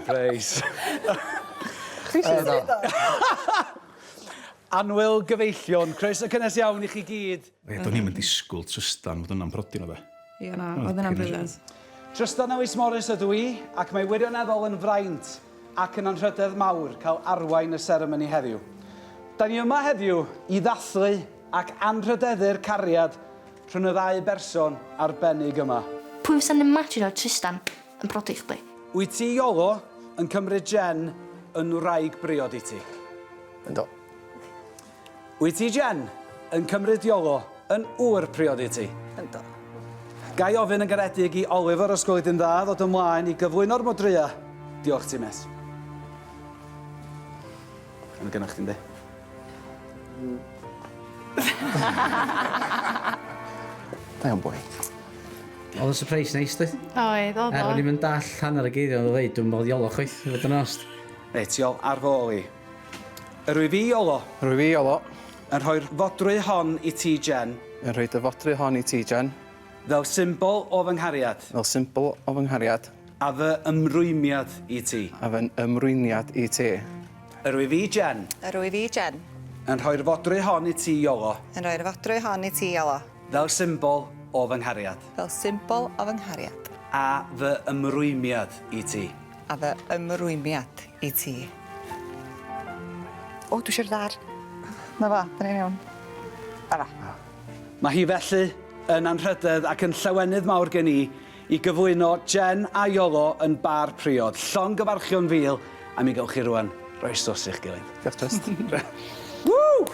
Surprise. Chdi sy'n deud o. Annwyl gyfeillion, croeso cynnes iawn i chi gyd. Ie, do'n i'm yn disgwyl Trystan fod yna'n prodi nhw de. Ie, na, oedd hynna'n brilliant. Trystan Lewis Morris ydw i, ac mae wirioneddol yn fraint ac yn anrhydedd mawr cael arwain y seremoni heddiw. Da ni yma heddiw i ddathlu ac anrhydeddu'r cariad rhwng y ddau berson arbennig yma. Pwy fysa'n imajino Trystan yn prodi chdi? Wyt ti, Iolo, yn cymryd Jen yn wraig briod i ti? Yndw. Wyt ti, Jen, yn cymryd Iolo yn ŵr priod i ti? Yndw. Ga i ofyn yn garedig i Oliver os gweli di'n dda ddod ymlaen i gyflwyno'r modrwya? Diolch ti, mêt. Yn gynnoch chdi, yndi? Da iawn, boi. Oedd o'n surprise neis, doedd? Oedd, oedd o. Er o'n i'm yn dall hanner y geiriau oedd o'n ddeud, dwi'm yn meddwl Iolo chwaith, i fod yn onest. Reit, Iol, ar fy ôl i. Yr wyf fi, Iolo. Yr wyf fi, Iolo. Yn rhoi'r fodrwy hon i ti, Jen. Yn rhoi dy fodrwy hon i ti, Jen. Fel symbol o fy nghariad. Fel symbol o fy nghariad. A fy ymrwymiad i ti. A fy ymrwymiad i ti. Yr wyf fi, Jen. Yr wyf fi, Jen. Yn rhoi'r fodrwy hon i ti, Iolo. Yn rhoi'r fodrwy hon i ti, Iolo. Fel symbol o fy nghariad. Fel symbol o fy nghariad. A fy ymrwymiad i ti. A fy ymrwymiad i ti. O, dwi eisiau'r ddar. Na fo, da ni'n iawn. Na fo. Mae hi felly yn anrhydedd ac yn llawenydd mawr gen i i gyflwyno Jen a Iolo yn bar priod. Llongyfarchion fil, a mi gewch chi rwan roi sws i'ch gilydd. Diolch Trist. Woo!